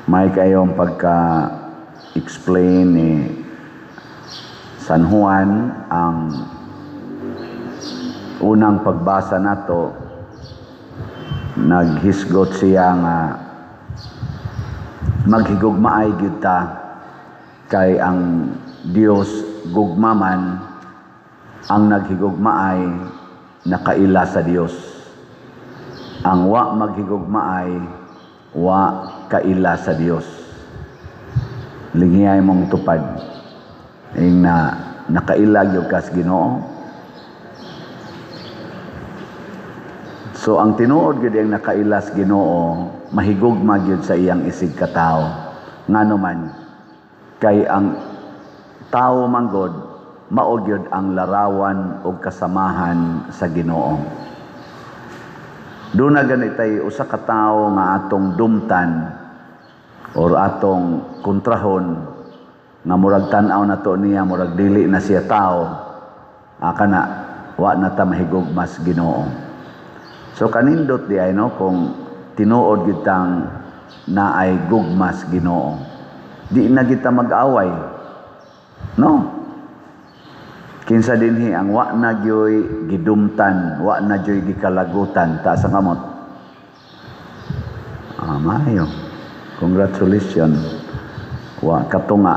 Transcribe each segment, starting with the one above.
May kayong pagka-explain ni San Juan ang unang pagbasa nato, naghisgot siya nga maghigugmaay gyud ta kay ang Dios gugmaman, ang naghigugmaay nakaila sa Dios, ang wa maghigugmaay wa kaila sa Dios. Lingiyay mong tupad ing na nakaila gyud kas Ginoo. So ang tinuod gyud ang nakailas Ginoo, mahigugma gyud sa iyang isig katawo. Ngano man kay ang tawo manggod mao gyud ang larawan og kasamahan sa Ginoo. Doon na ganitay usa ka tawo nga atong dumtan or atong kontrahon nga murag tan-aw na to niya, murag dili na siya tao, kana wa na ta mahigugmas Ginoo. So kanindot di ay no, kung tinuod gitang naay gugmas Ginoo, di na kita mag-away, no? Kinsa dinhi ang wa na gyoy gidumtan, wa na gyoy gikalagutan? Taas ang kamot. Ah, maayo. Congratulations. Wa katunga.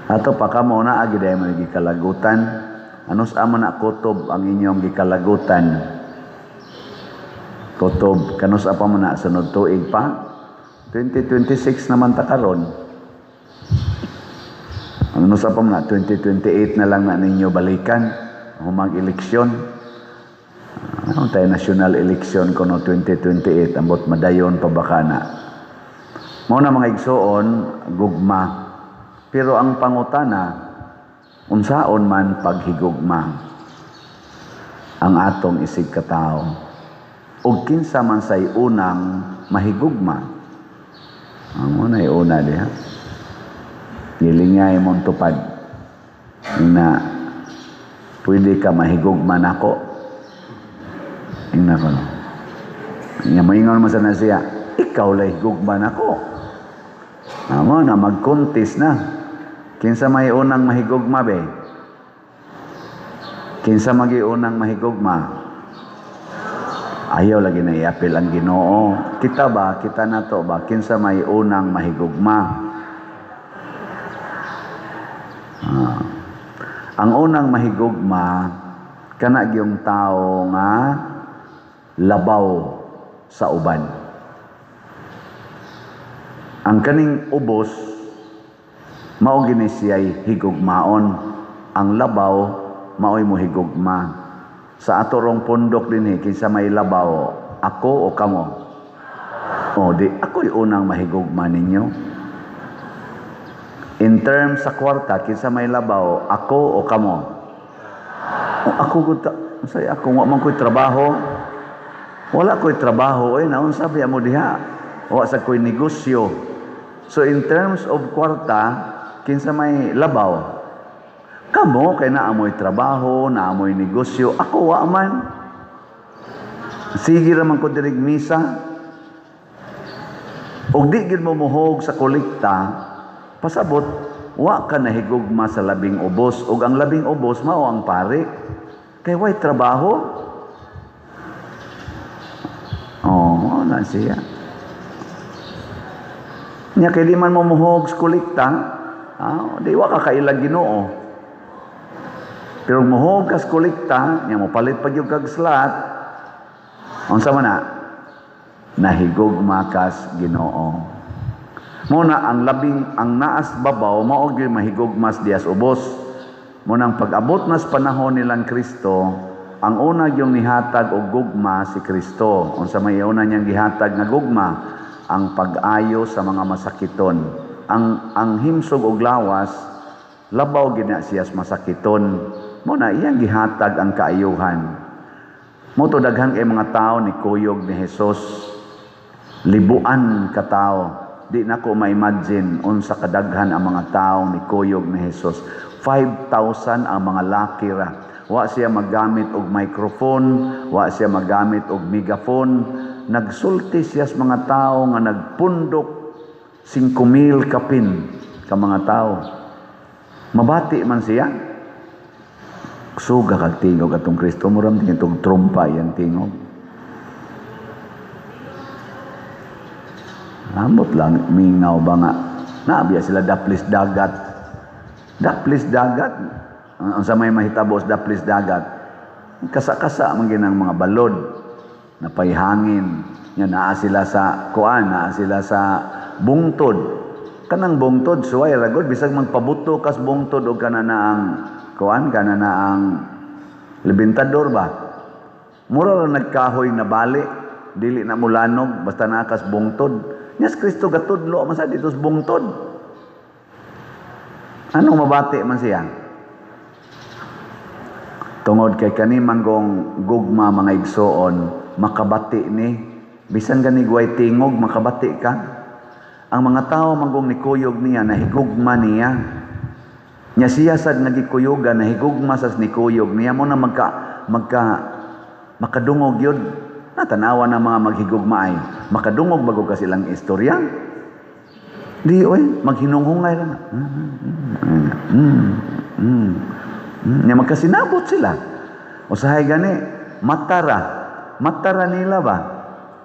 Ato pa kamo na agi mo gikalagutan. Anos amo na kutob ang inyong gikalagutan? Kutob kanus pa mo na sunod tuig pa? 2026 naman ta karon. Ano sa pa na 2028 na lang na ninyo balikan humang eleksyon. Ano tayo national election kuno 2028, ambot madayon pa baka na. Mao na, mga igsoon, gugma. Pero ang pangutana, unsaon man paghigugma ang atong isig katao? Ug kinsa man say unang mahigugma? Ang una una diha. Gilingay mong tupad na pwede ka mahigugma nako. Ingna ko no. Nga moingon man sana siya, "Ikaw lay higugma nako." Amo na magkontis na. Kinsa may unang mahigugma be? Kinsa magi unang mahigugma? Ayaw lagi na iapil ang Ginoo. Kita ba, kita na to ba, kinsa may unang mahigugma? Ah. Ang unang mahigugma kana gyung tao nga labaw sa uban. Ang kaning ubos mao gini siya'y higugmaon. Ang labaw mao'y mohigugma. Sa ato rong pundok dinhi, kinsa may labaw, ako o kamo? O di ako'y unang mahigugma ninyo. In terms sa kwarta, kinsa may labaw, ako o kamo? O ako gud ta, unsay ako, wa man ko'y trabaho. Wala ko'y trabaho, eh naunsa biya mo diha? Wa sa ko'y negosyo. So in terms of kwarta, kinsa may labaw? Kamo kay naamoy trabaho, naamoy negosyo, ako wa man. Sige ra man ko dirig misa. Og di gid mo muhog sa kolekta, pasabot wa ka nahigugma sa labing ubos, ug ang labing ubos mao ang pare. Kay way trabaho. Oh, mao na siya. Nya kay di man mo muhog sa kolekta, di wa ka kailag Ginoo. Pero muhog ka sa kolekta, nya mo palit pa gyud kag slot, unsa man na? Nahigugma kas Ginoo. Muna ang labing ang naas babaw mao gyud mahigugmas dias ubos. Munang pag-abot nas panahon nilang Kristo, ang una gyung nihatag og gugma si Kristo. Unsa may una niyang gihatag nga gugma? Ang pag-ayo sa mga masakiton. Ang himsog og lawas labaw gid na siya sa masakiton. Mo na iyang gihatag ang kaayuhan. Mo to daghan kay mga tao ni kuyog ni Jesus. Libuan ka tao. Di na ko ma-imagine unsa kadaghan ang mga tao ni kuyog ni Jesus. 5,000 ang mga laki ra. Wa siya maggamit og microphone, wa siya maggamit og megaphone. Nagsulti siya sa mga tao nga nagpundok 5,000 kapin ka mga tao. Mabati man siya. Suga kag tingog atong Kristo, muram din itong trumpa yang tingog. Ambot lang mingaw ba nga. Naabiya sila daplis dagat. Daplis dagat. Ang sa may mahitabo sa daplis dagat. Kasa-kasa man ginang mga balod. Napayhangin. Nga naa sila sa kuan, naa sila sa bungtod. Kanang bungtod suway ragod bisag magpabuto kas bungtod og kana na ang kuan, kana na ang lebintador ba. Mura ra nagkahoy na bali, dili na mulanog basta naa kas bungtod. Nya si Kristo gatudlo man sa dito sa bungtod. Anong mabati man siya? Tungod kay kani manggong gugma mga igsoon, makabati ni bisan gani guway tingog makabati ka. Ang mga tao manggong nikuyog niya nahigugma niya. Nya siya sad nagikuyugan nahigugma sa nikuyog niya mo na magka magka makadungog yun. Natanawa ng mga maghigugma ay makadungog bago ka silang istorya. Di oy maghinunghungay ra na. Nya magkasinabot sila. Usahay gani matara. Matara nila ba?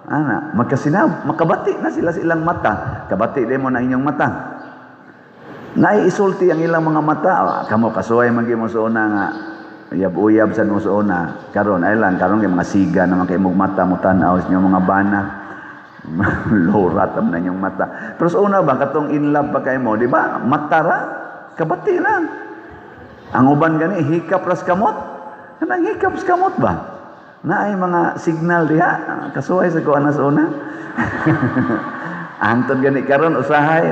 Ana, magkasinab, makabati na sila sa ilang mata. Kabati din mo na inyong mata. Naiisulti ang ilang mga mata. Kamo kasuway man gyud mo sa una nga uyab-uyab sa mo sa una. Karon ay lang karon kay mga siga naman kay imong mata mo tan-aw sa inyong mga bana. Lorat na inyong mata. Pero sa una ba katong in love pa kay mo, di ba? Matara, kabati na. Ang uban gani hikap ras kamot. Kanang hikap sa kamot ba? Naay mga signal diha, kasuway sa kuan sa una. Antod gani karon usahay.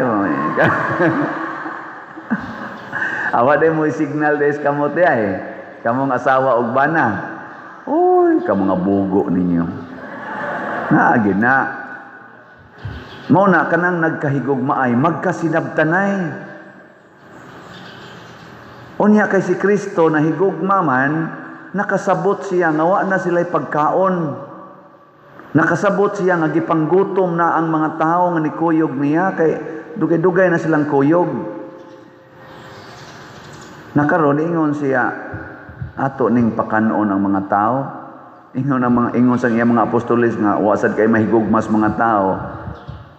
Awa day mo signal des kamot diha eh. Kamong asawa og bana. Uy, ka mga bugo ninyo. Naagi na. Mao na kanang nagkahigugma ay magkasinabtanay. Unya kay si Kristo nahigugma man, nakasabot siya nga wa na sila'y pagkaon. Nakasabot siya nga gipanggutom na ang mga tao nga nikuyog niya kay dugay-dugay na silang kuyog. Nakaron ingon siya ato ning pakanon ang mga tao. Ingon ang mga ingon sa iya mga apostoles nga wa sad kay mahigugmas mga tao.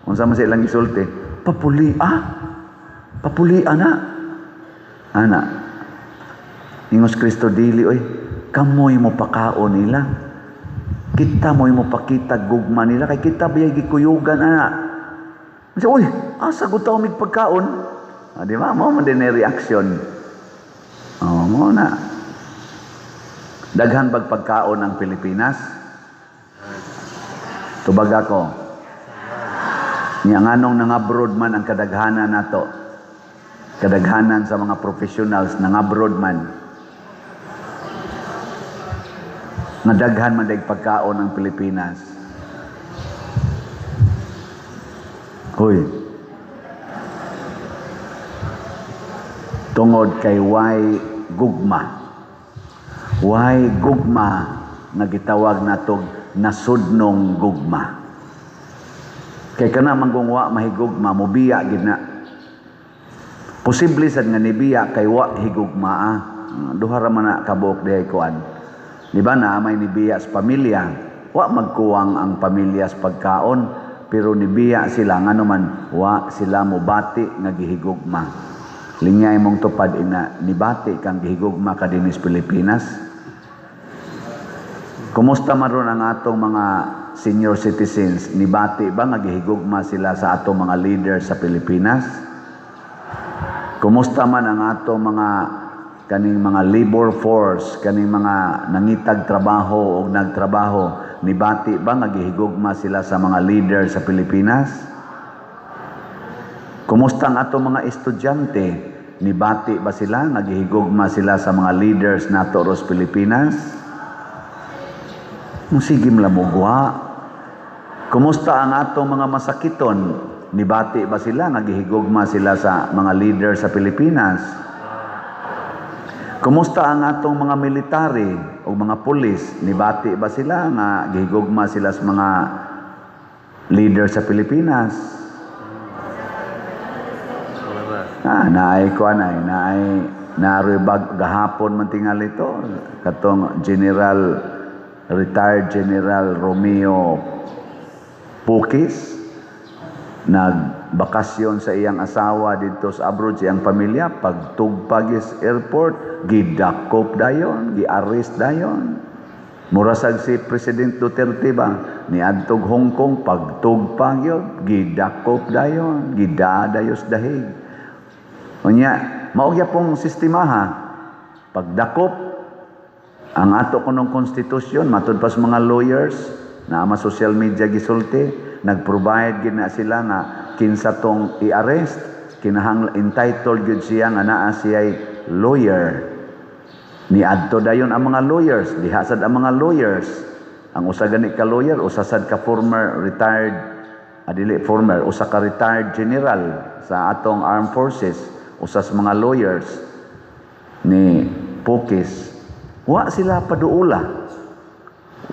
Unsa man silang gisulti? Papuli ah. Papuli ana. Ana. Ingos Kristo dili oy, kamoy mo pakaon nila. Kita mo'y mo pakita gugma nila kay kita biyay gikuyugan ana. Kasi, uy, asa gud ta mig pagkaon? Ah, di ba? Mao man din reaction. Oh, mo na. Daghan bag pagkaon ang Pilipinas? Tubag ako. Nya nganong nangabroad man ang kadaghanan nato. Kadaghanan sa mga professionals nangabroad man. Nga daghan man dag pagkaon ang Pilipinas. Hoy. Tungod kay way gugma. Way gugma nga gitawag natog nasudnong gugma. Kay kana manggong wa mahigugma mobiya gid na. Posible sad nga nibiya kay wa higugmaa. Duha ra man na kabuok dihay kuan. Di ba na may nibiya sa pamilya, wa magkuwang ang pamilya sa pagkaon, pero nibiya sila ngano man wa sila mobati nga gihigugma. Lingay mong tupad ina nibati kang gihigugma ka dinhi sa Pilipinas. Kumusta man ron ang atong mga senior citizens? Nibati ba nga gihigugma sila sa atong mga leaders sa Pilipinas? Kumusta man ang atong mga kaning mga labor force, kaning mga nangitag trabaho o nagtrabaho, nibati ba nga gihigugma sila sa mga leader sa Pilipinas? Kumusta ang atong mga estudyante? Nibati ba sila nga gihigugma sila sa mga leaders nato ros Pilipinas? Sige mlamugwa. Kumusta ang atong mga masakiton? Nibati ba sila nga gihigugma sila sa mga leader sa Pilipinas? Kumusta ang atong mga military o mga pulis? Nibati ba sila nga gihigugma sila sa mga leader sa Pilipinas? Ah, naay kuan ay, naay naroy bag gahapon man tingali to katong General, retired General Romeo Pukis, nagbakasyon sa iyang asawa dito sa abroad sa iyang pamilya. Pagtugpag sa airport, gidakop dayon, gi-arrest dayon. Mura sad si President Duterte ba, niadtog Hong Kong, pagtugpag yun, gidakop dayon, gidadayos dahig. Unya mao pong sistema ha, pagdakop ang ato kunong konstitusyon, matud pa sa mga lawyers na ama social media gisulti, nag-provide gid na sila nga kinsa tong i-arrest, kinahanglan entitled gyud siya nga naa siya'y lawyer. Niadto dayon ang mga lawyers, diha sad ang mga lawyers. Ang usa gani ka lawyer, usa sad ka former retired, dili former, usa ka retired general sa atong armed forces, usa sa mga lawyers ni Pukis. Wa sila paduula.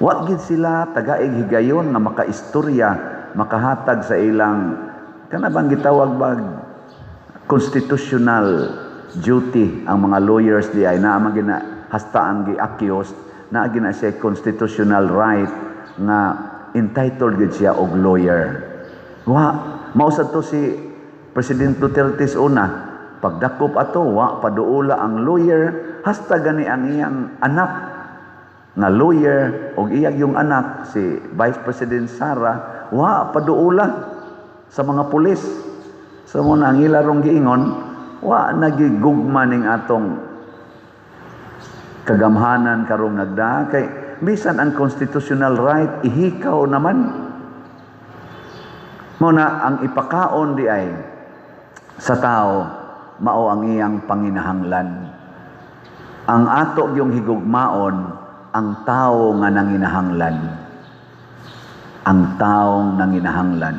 Wa gid sila tagaig higayon nga makaistorya, makahatag sa ilang kana bang gitawag bag constitutional duty. Ang mga lawyers di ay naa man gina hasta ang gi-accused naa gina siya constitutional right nga entitled gid siya og lawyer. Wa mao sad to si President Duterte sa una, pagdakop ato, wa paduula ang lawyer, hasta gani ang iyang anak nga lawyer og iyang yung anak si Vice President Sara, wa paduula sa mga pulis. So mo na ang ila rong giingon, wa nagigugma ning atong kagamhanan karong nagdaa kay bisan ang constitutional right ihikaw naman. Mo na ang ipakaon di ay sa tao mao ang iyang panginahanglan. Ang ato yung higugmaon ang tao nga nanginahanglan. Ang taong nanginahanglan.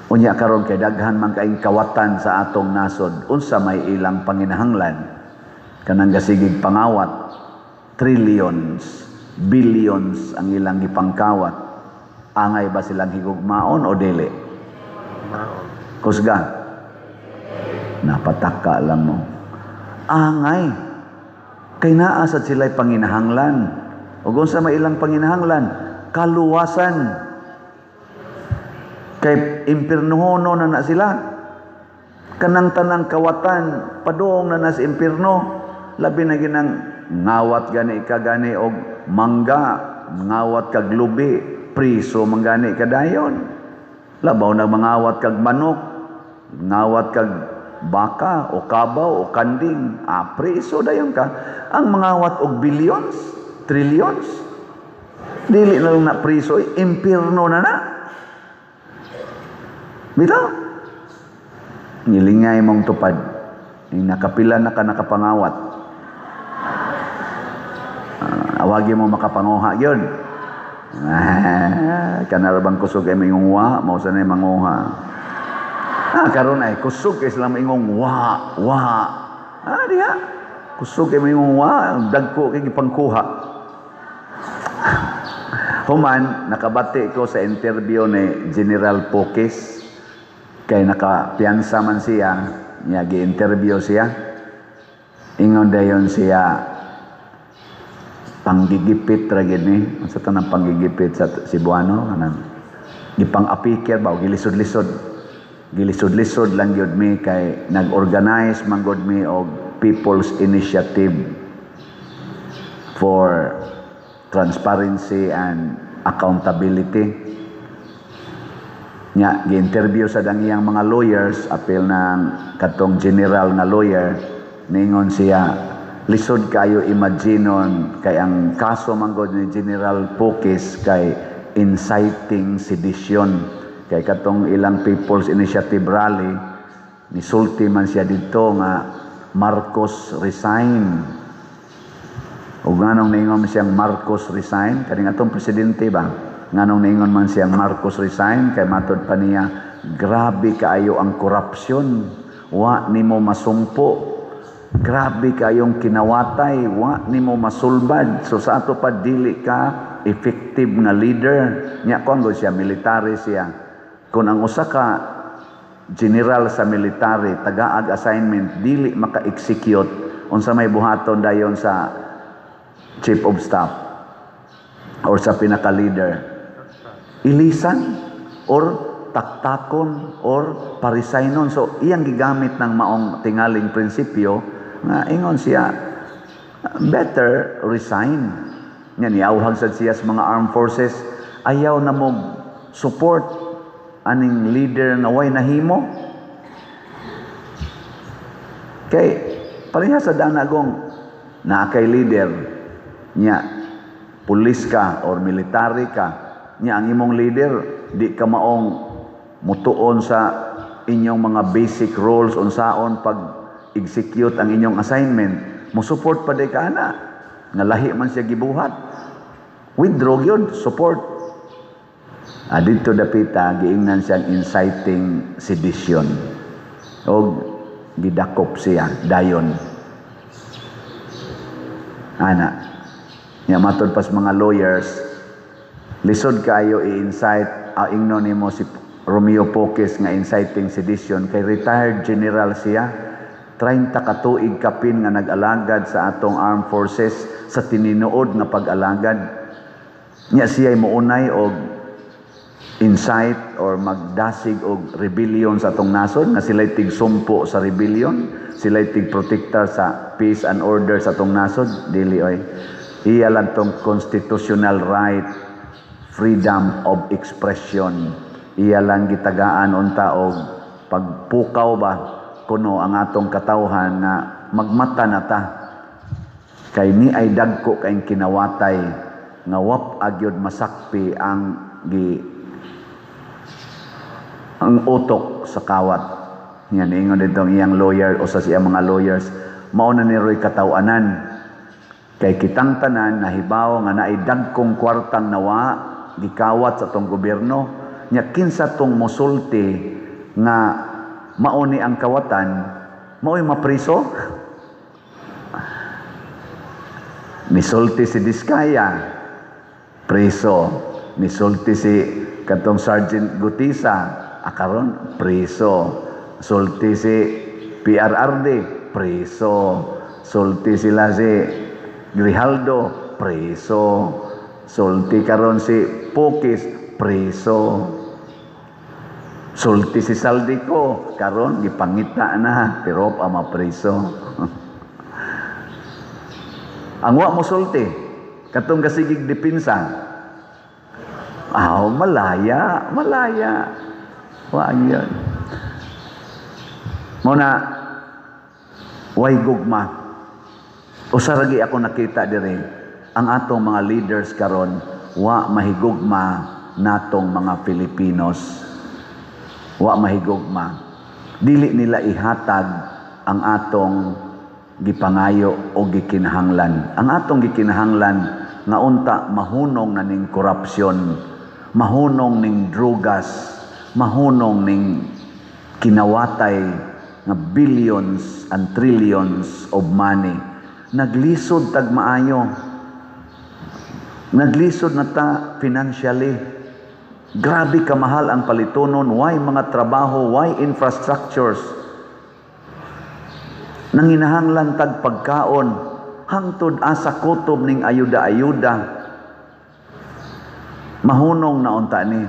Unya karon kay daghan man kaing kawatan sa atong nasod, unsa may ilang panginahanglan? Kanang gasigig pangawat, trillions, billions ang ilang gipangkawat. Angay ba silang higugmaon o dili? Maon. Kusga. Napataka lang mo. Angay. Kay naa sad sila'y panginahanglan. Ug unsa may ilang panginahanglan? Kaluwasan. Kay impirnohono na na sila. Kanang tanang kawatan, padung na na sa impirno. Labi na ginang ngawat gani ka gani og mangga, ngawat kag lubi, priso man gani ka dayon. Labaw na mangawat kag manok, ngawat kag baka o kabaw o kanding, priso dayon ka. Ang mangawat og billions, trillions, dili na lang na priso, eh, impirno na na. Bitaw. Ngilingay mong tupad. Yung nakapila na ka nakapangawat. Awagi mo makapanguha yun. Kanara bang kusog ay maingong wa, mao sa na manguha. Karon ay kusog kay sila maingong wa, wa. Diha. Kusog kay maingong wa, dagko kay gipangkuha. Human, nakabati ko sa interview ni General Pokis, kay nakapiyansa man siya, niya gi-interview siya. Ingon dayon siya, panggigipit ra gid ni. Unsa to nang panggigipit sa Cebuano? Kanang gipang-apikir ba o gilisod-lisod. Gilisod-lisod lang gyud mi kay nag-organize man gud mi og People's Initiative for Transparency and Accountability. Nya gi-interview sa ang iyang mga lawyers, apil ng katong general nga lawyer, ningon siya, lisod kayo imaginon kay ang kaso man gud ni General Pukis kay inciting sedition. Kay katong ilang People's Initiative rally, nisulti man siya didto nga "Marcos resign." Ug nganong niingon man siyang "Marcos resign"? Kaning atong presidente ba? Nganong niingon man siyang "Marcos resign"? Kay matod pa niya, grabe kaayo ang korupsyon. Wa nimo masumpo. Grabe kayong kinawatay, wa nimo masulbad. So sa ato pa dili ka effective nga leader. Nya kuan gud siya, military siya. Kung ang usa ka General sa military tagaag assignment, dili maka-execute, unsa may buhaton dayon sa chief of staff or sa pinaka-leader? Ilisan or taktakon or paresignon. So iyang gigamit ng maong tingaling prinsipyo nga ingon siya, better resign. Nya niawhag sad siya sa mga armed forces, ayaw na mo support aning leader nga way nahimo. Kay pareha sa danagong naa kay leader nya pulis ka or military ka, nya ang imong leader di ka maong mutuon sa inyong mga basic roles, unsaon pag execute ang inyong assignment, mo support pa di ka ana nga lahi man siya gibuhat? Withdraw yun support. Didto dapita giingnan siyang inciting sedition og gidakop siya dayon ana. Nya matod pas mga lawyers, lisod kaayo i-incite, ingnon nimo si Romeo Poquiz nga inciting sedition kay retired general siya, 30 ka tuig kapin nga nag-alagad sa atong armed forces sa tininuod nga pag-alagad. Nya siya mounay og incite or magdasig og rebellion sa atong nasod nga sila'y tigsumpo sa rebellion, sila'y tigprotektar sa peace and order sa atong nasod? Dili oy. Iya lang tong constitutional right, freedom of expression. Iya lang gitagaan unta og pagpukaw ba kuno ang atong katawhan nga magmata na ta kay ni ay dagko kayong kinawatay nga wap agyod masakpi ang utok sa kawat. Yan, ingon dito ang iyang lawyer o sa siyang mga lawyers, mao na ni Roy katawanan. Kay kitang tanan nahibaw nga naay dagkong kwartang nawa gikawat sa atong gobyerno. Nya kinsa tong mosulti nga mao ni ang kawatan, mao'y mapriso? Nisulti si Diskaya, preso. Nisulti si katong Sergeant Gutisa, akaron preso. Sulti si PRRD, preso. Sulti sila si Grijaldo, preso. Sulti karon si Poquiz, preso. Sulti si Zaldy Co, karon gipangita na pero pa mapreso. Ang wa mo sulti, katong kasigig depensa, aw, malaya, malaya. Wa yun. Muna, way gugma. Usa ra ako nakita diri, ang atong mga leaders karon wa mahigugma natong mga Filipinos. Wa mahigugma. Dili nila ihatag ang atong gipangayo o gikinahanglan. Ang atong gikinahanglan nga unta mahunong na ning korupsyon, mahunong ning drugas, mahunong ning kinawatay nga billions and trillions of money. Naglisod tag maayo. Naglisod na ta financially. Grabe kamahal ang palitonon, why mga trabaho, why infrastructures. Nanginahanglan tag pagkaon, hangtod asa kutob ning ayuda-ayuda. Mahunong na unta ni.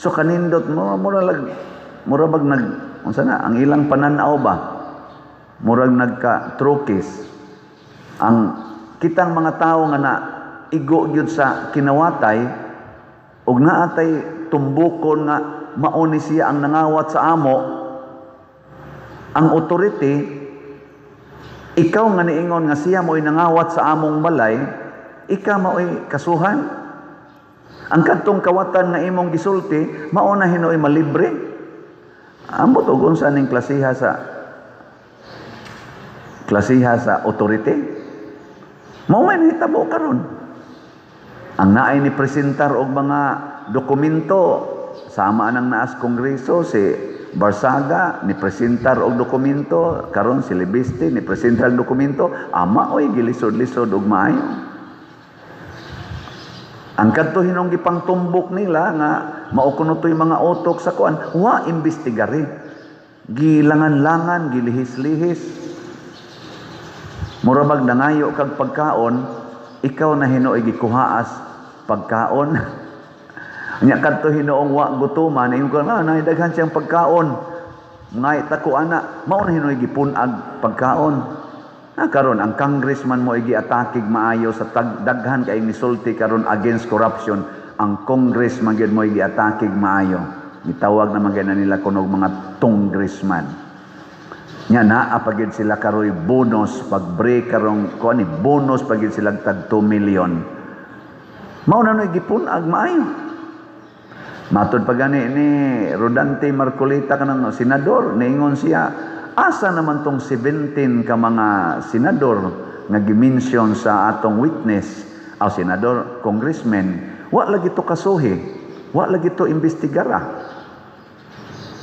So kanindot mo, mura lag mura bag nag unsa na ang ilang pananaw ba? Murag nagka trukis. Ang kitang mga tao nga na igo gyud sa kinawatay ug naatay tumbukon nga mao ni siya ang nangawat sa amo, ang authority, ikaw nga niingon nga siya mo'y nangawat sa among balay, ikaw mao'y kasuhan. Ang kadtong kawatan nga imong gisulti, mao na hinuoy malibre. Ambot og unsa ning klasiha sa authority. Mao may nahitabo karon. Ang naay ni presentar og mga dokumento, sama nang naas kongreso si Barsaga ni presentar og dokumento, karon si Leviste ni presentar og dokumento, ama oy gilisod-lisod og maayo. Ang kadto hinong gipangtumbok nila nga mao kuno to'y mga utok sa kuan, wa imbestigari. Gilangan-langan, gilihis-lihis. Mura bag nangayo kag pagkaon, ikaw na hinuoy gikuhaas pagkaon. Nya kadto hinuong wa gutuman, ingon ka na daghan siyang pagkaon. Ngay ta ko ana, mao na hinuoy gipun-ag pagkaon. Na karon ang congressman mo giatakig maayo sa daghan kay misulti karon against corruption, ang congressman gyud mo giatakig maayo. Gitawag naman gyud na nila kunog mga congressman. Nya naa pa gyud sila karoy bonus pag break karong kuan ni bonus pa gyud sila tag 2 million. Mao na noy gipun-ag maayo. Matod pa gani ni Rodante Marcoleta kanang senador, niingon siya, asa naman tong 17 ka mga senador nga gi-mention sa atong witness, aw senador, congressman, wa lagi to kasuhi, wa lagi to imbestigara.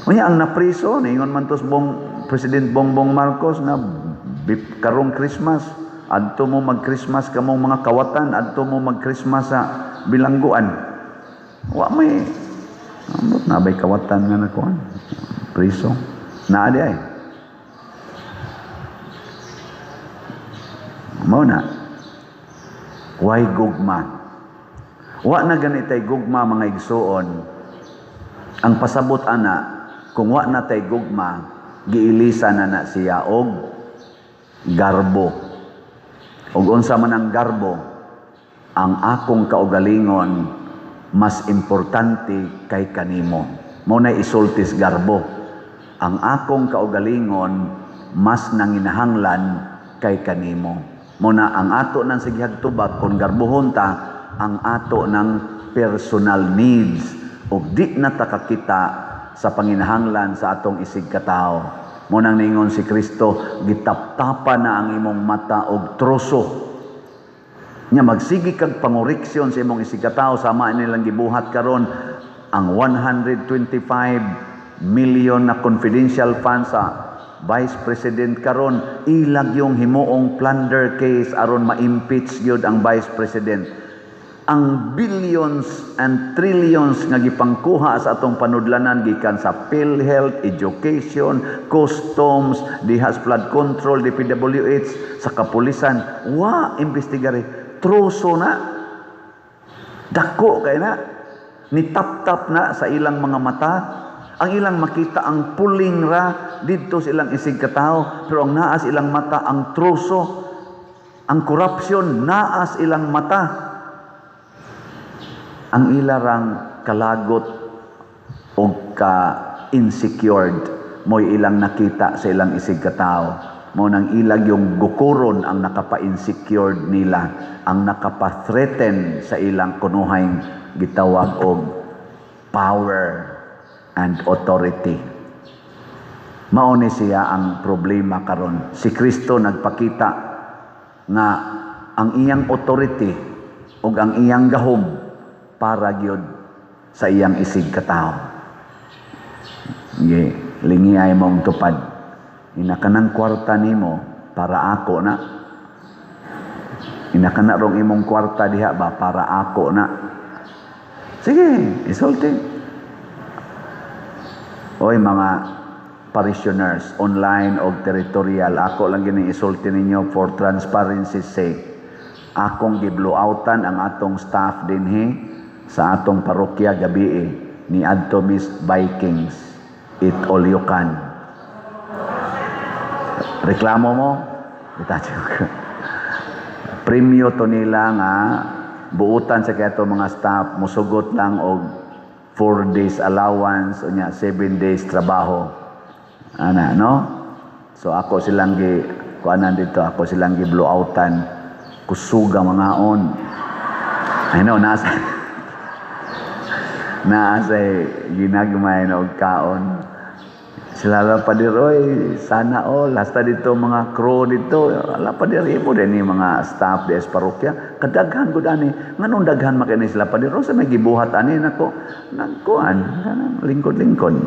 Unya ang napriso, niingon man tos bong President Bongbong Marcos na karong Christmas, adto mo mag-Christmas kamong mga kawatan, adto mo mag-Christmas sa bilangguan. Wa may ambot na bay kawatan nga nakuan. Priso. Naa di ay. Mao na. Way gugma. Wa na ganitay gugma mga igsuon. Ang pasabot ana, kung wa na tay gugma, giilisa na na siya og garbo. Og unsa man ang garbo, ang akong kaugalingon mas importante kay kanimo. Mao na isultis garbo. Ang akong kaugalingon mas nanginahanglan kay kanimo. Mao na ang ato nang sigihag tubag kung garbohon ta ang ato ng personal needs ug di na ta kakita sa panginahanglan sa atong isig katawo. Mao nang ningon si Kristo, gitaptapan na ang imong mata og troso. Nya magsigi kag pangoreksyon sa imong isig katawo sama nilang gibuhat karon ang 125 million na confidential funds sa Vice President karon ilag yung himuong plunder case aron ma-impeach gyud ang Vice President. Ang billions and trillions nga gipangkuha sa atong panudlanan gikan sa PhilHealth, education, customs, diha sa flood control, DPWH, sa kapulisan, wa imbestigare. Troso na. Dako kay na. Nitap-tap na sa ilang mga mata. Ang ilang makita ang puling ra didto sa ilang isig katawo, pero ang naa sa ilang mata ang troso, ang corruption naa sa ilang mata. Ang ilarang kalagot og ka-insecured mo'y ilang nakita sa ilang isig katawo. Mao nang ilag yung gukuron ang nakapa-insecured nila, ang nakapa-threaten sa ilang kunuhay gitawag og power and authority. Mao ni siya ang problema karon. Si Kristo nagpakita nga ang iyang authority ug ang iyang gahom para gyud sa iyang isig katawo. Ge, lingi ay mong tupad. Inakanang kwarta nimo para ako na. Inakana rong imong kwarta diha ba para ako na. Sige, isulti. Oy mga parishioners, online o territorial, ako lang gini isulti ninyo for transparency's sake. Akong gibluoutan ang atong staff dinhi sa atong parokya gabi ni adto Miss Vikings. It all you can. Reklamo mo? Itacho ko. Premyo to nila nga buutan sa kaya mga staff musugot lang og 4 days allowance unya 7 days trabaho. Ana, no? So ako silang gi kuanan dito, ako silang gi blowoutan kusuga mga on. I know nasa naasa ginagmay na og kaon. Sila la pader, oy, sana all. Hasta dito mga crew dito, ala pader imo din ni mga staff di parokya. Kadaghan gud ani. Nganong daghan man kini sila pader? Sa may gibuhat ani nako? Nagkuan, lingkod-lingkod.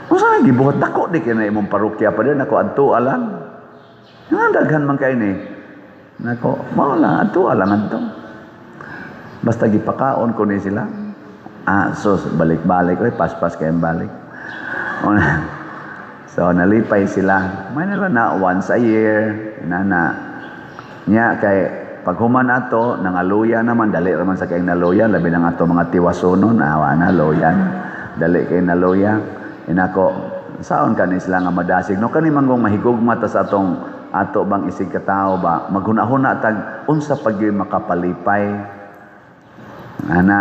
Unsa may gibuhat dako di kay na imong parokya pader nako adto alang. Nga daghan man kay ni. Nako, mao lang adto alang adto. Basta gipakaon ko ni sila. Ah, so balik-balik oy, paspas kay balik. So nalipay sila. May nila na once a year, inana. Nya kay paghuman ato nangaluya naman, dali raman sa kay naluya, labi nang ato mga tiwasonon, awa na luyan. Dali kay naluya. Inako saon kani sila nga madasig no, kani manggong mahigugma ta sa atong ato bang isig katao ba, maghuna-huna tag unsa pag makapalipay ana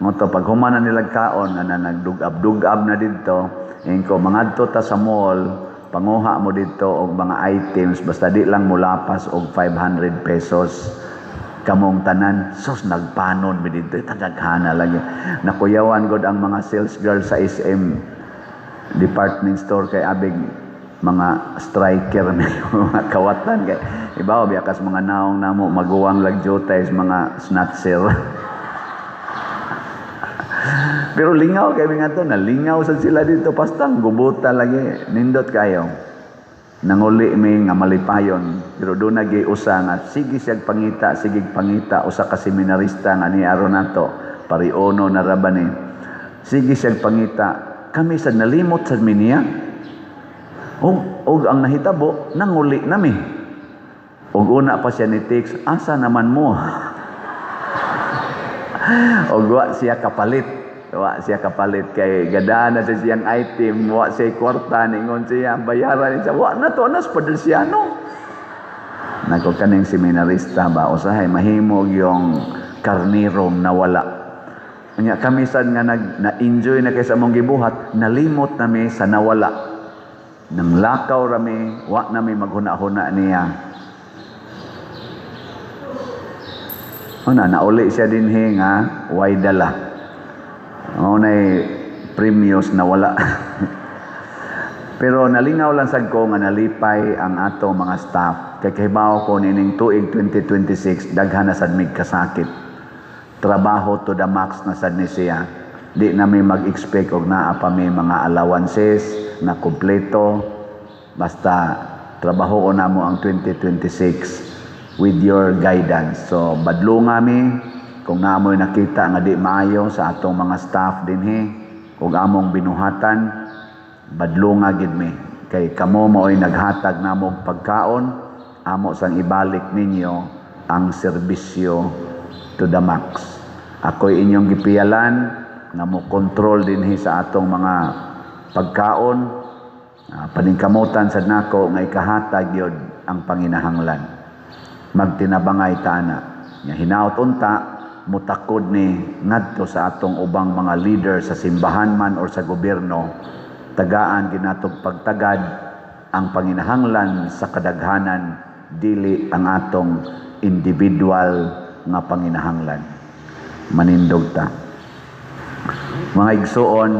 mo to. Pag human na nila kaon ana, nagdugab-dugab na didto, ingko mangadto ta sa mall, panguha mo didto og mga items, basta di lang mulapas og 500 pesos kamong tanan. Sus, nagpanon mi didto, tadaghana lagi. Nakuyawan gud ang mga sales girl sa SM department store kay abig mga striker na mga kawatan, kay ibaw biya kas mga naong namo maguwang lagjutay mga snatcher. Pero lingaw kay mga to, nalingaw sad sila dito, pastang gubuta lagi, nindot kayo. Nanguli mi nga malipayon, pero doon nagi usa nga sige siyag pangita, sige pangita, usa ka seminarista nga ni aron nato, pariono na ra ba ni. Sige siyag pangita, kami sad nalimot sad mi niya. Og ang nahitabo, nanguli nami. Og una pa siya ni text, "Asa naman mo?" Og wa siya kapalit. Wa siya kapalit kay gadana sa siyang item, wa siya kwarta, ningon siya, bayaran siya. Wa na to, nas Padersiano. Nako, kaning seminarista ba, usahay mahimog yung karnirong nawala. Unya kami sad nga nag na-enjoy na kay sa among gibuhat, nalimot nami sa nawala. Nang lakaw rami, wa nami maghuna-huna niya. Una, nauli siya dinhi nga way dala. Unay premios na wala. Pero nalingaw lang sad ko nga nalipay ang ato mga staff. Kay kahibaw ko nining tuig 2026 daghan na sad mig kasakit. Trabaho to the max na sad ni siya. Di na mi mag-expect og naa pa mi mga allowances na kompleto. Basta trabaho ko namo ang 2026 with your guidance. So badlunga mi kung naamoy nakita nga di maayo sa atong mga staff dinhi ug among binuhatan, badlunga gid mi kay kamo maoy naghatag namo og pagkaon, amo sang ibalik ninyo ang serbisyo to the max. Ako'y inyong gipiyalan nga mo kontrol dinhi sa atong mga pagkaon. Paningkamutan sad nako nga ikahatag yod ang panginahanglan. Magtinabangay ta ana. Nga hinaut unta mutakod ni ngadto sa atong ubang mga leader sa simbahan man or sa gobyerno, tagaan ginatog pagtagad ang panginahanglan sa kadaghanan, dili ang atong individual nga panginahanglan. Manindog ta. Mga igsuon,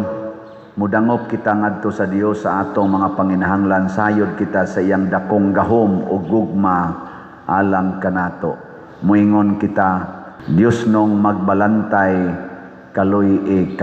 mudangop kita ngadto sa Dios sa atong mga panginahanglan, sayod kita sa iyang dakong gahom o gugma alang kanato. Muingon kita, Dios nong magbalantay, kaluy-i.